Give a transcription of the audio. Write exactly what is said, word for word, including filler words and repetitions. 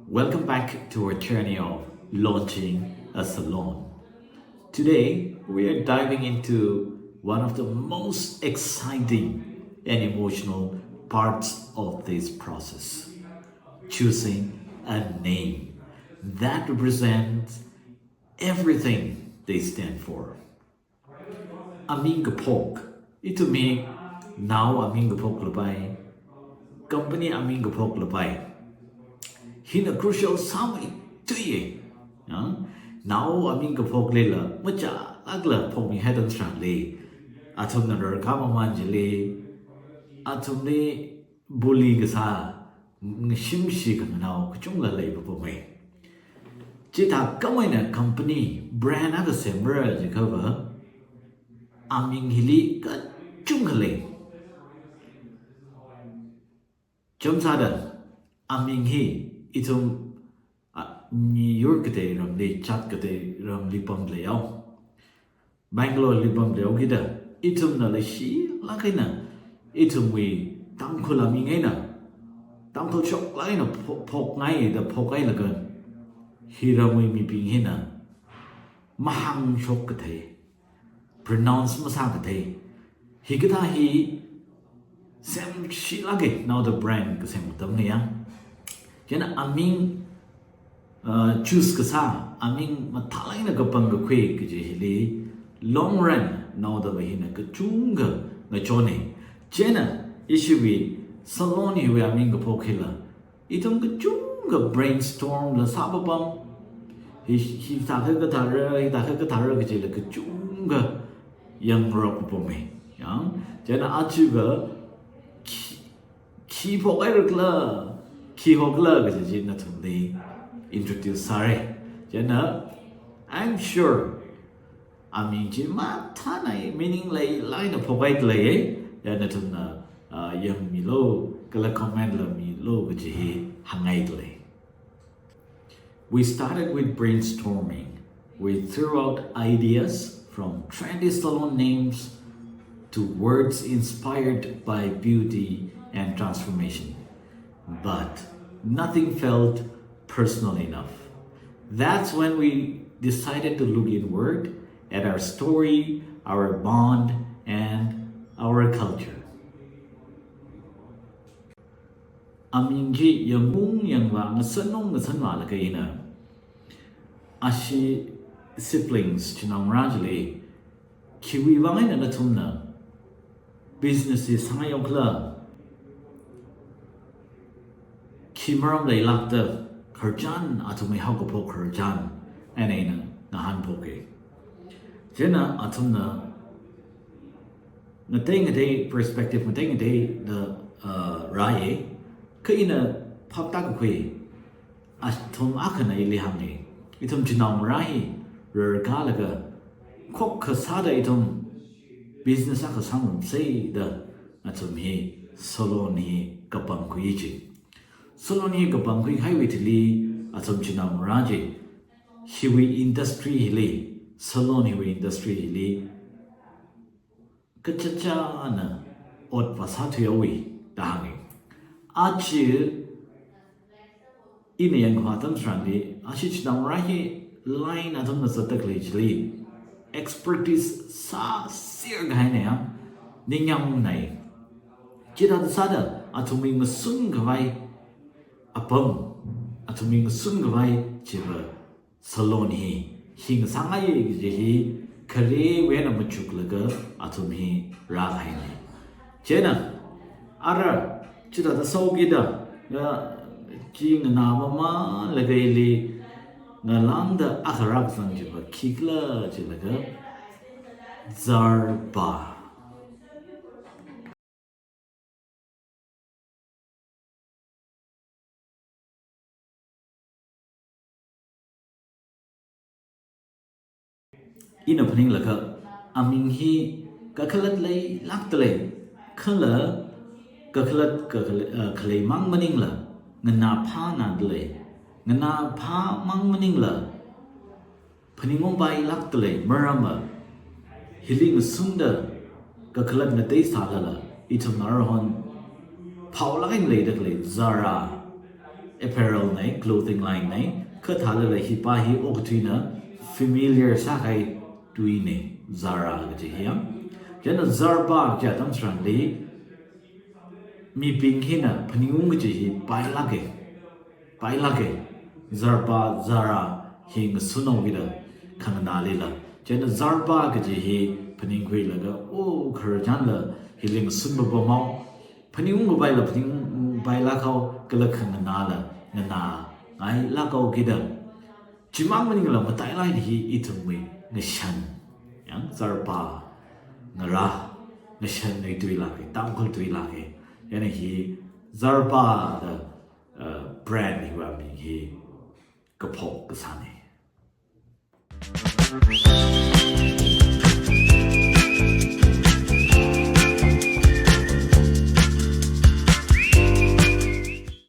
Welcome back to our journey of launching a salon. Today, we are diving into one of the most exciting and emotional parts of this process, choosing a name that represents everything they stand for. Aming kaphok. Ithumwui nao aming kaphok lapai. Company aming kaphok lapai. Hina crucial sāmeithuiya. Ya? Nao aming kaphok leila machālākla phokmihai tharan lei. Athumna rarkā maman chili, athumli bully kasā, ngashimshi khanganao kachungla leipapamei. Chithākhamei eina company brand akha semra jiakhava, aming hili kachungkha lei. Chānsāda, aming hi ithum, a, miyur katei ramli, jat katei ramli pamda leihao. Bangalore li pamda leihao kida, ithumna leishilāk eina, ithumwui Tangkhul aming eina, Tangkhul shoklāk eina pho-, phokngaida phokhailaga, hi ramwui mibing hina mahāngshok kathei, pronounce masā kathei, hikathā hi semshilāka, naoda brand kasem atam ngayā. Chieina aming, uh, choose kasā, aming mathālāk eina kapangkakhui kaji hili long run naodava hina kachungkha ngachonna. Chieina ishiwui salon hiwui aming kaphok hila, ithum kachungkha brainstorm la sāpapam. Hi, hithākha kathāra, hithākha kathāra kajila kachungkha yangrok papamei. Ya? Chieina achiva khi, khi phokhaira khala, khi hokhala kaji chi nathumli introduce sāra. Chieina, I'm sure aming chi mathānai meaning leilāk eina phokhai leiya, ya nathumna, ah, yangmilu, kala comment la milu kaji hi hāngngai lei. We started with brainstorming. We threw out ideas from trendy salon names to words inspired by beauty and transformation. But nothing felt personal enough. That's when we decided to look inward at our story, our bond, and our culture. Aming chi yangung yangvā ngasanung ngasanvālaga ina, ashi siblings, chinaongarā chili, khiwui vang eina nathumna business hi sāngaihao khala, khi maram leilākda khararchan, athumwui haokaphok khararchan eina ina ngahānphoka. Chieina athumna ngatei ngatei perspective, ngatei ngateida, uh, rāya. Kha ina phaptākakhui, athum akhana ili hānga. Ithum chinaongarā hi rarkālaga, khokkha sāda ithum business akha sāngarumsa da, athum hi salon hi kapangkhui chi. Salon hi kapangkhui kahaiwui thili, athum chinaongarā chi hiwui industry hili, salon hiwui industry hili, kachichāna ot vāsāthuihaowa da hānga. Aja ina yangkhui atam tharanli, ashi chinaongarā hi line athumna zatda khalei chili expertise sāser kahaina ya, ningyāng ngai. Chithāda sāda athumwui ngasun khavai apam, athumwui ngasun khavai chiva salon hi, hi ngasāngaiya kaji hi kharewui eina machuklaga athum hi rākahaina. Chieina, ara, chithāda sāhaokida, ya, chi nganā mamānlaga ili ngalāngda akha rākazang chiva khikhala jilaga, Zarba. Ina phaninglaga, aming hi kakhalat leilākda lei, kala kakhalat, kakhalat, uh, khalei mang maningla, nganāphāna da lei, nganāphā mang maningla, phaningungpailākda lei, maramva hili ngasunda kakhalat ngatei sālala, ithumna arhon Phao lāk eina leida khalei Zara apparel nei, clothing line nei, kha thālala hipa hi okathuina familiar sākahai tuinei, Zara kaji hi ya. Chieina Zarpa kaji atam tharanli mibing hina phaningung kaji hi pailāke, pailāke. Zarpa, Zara hi ngasunhaokida khanganālila. Chieina Zarpa kaji hi phaningkhuilaga, o, khararchanla hili ngasun papamhao. Phaningung kapaila phaning pailākhao, kala khanganāla nganāngailākhaokida. Chimang maningla matailāk eina hi ithumwui ngashan, yang Zarpa ngarā, ngashan nui tuilāke, Tangkhul tuilāke. Chieina hi Zarpa da, uh, brand hiwui aming hi kaphok kasānei.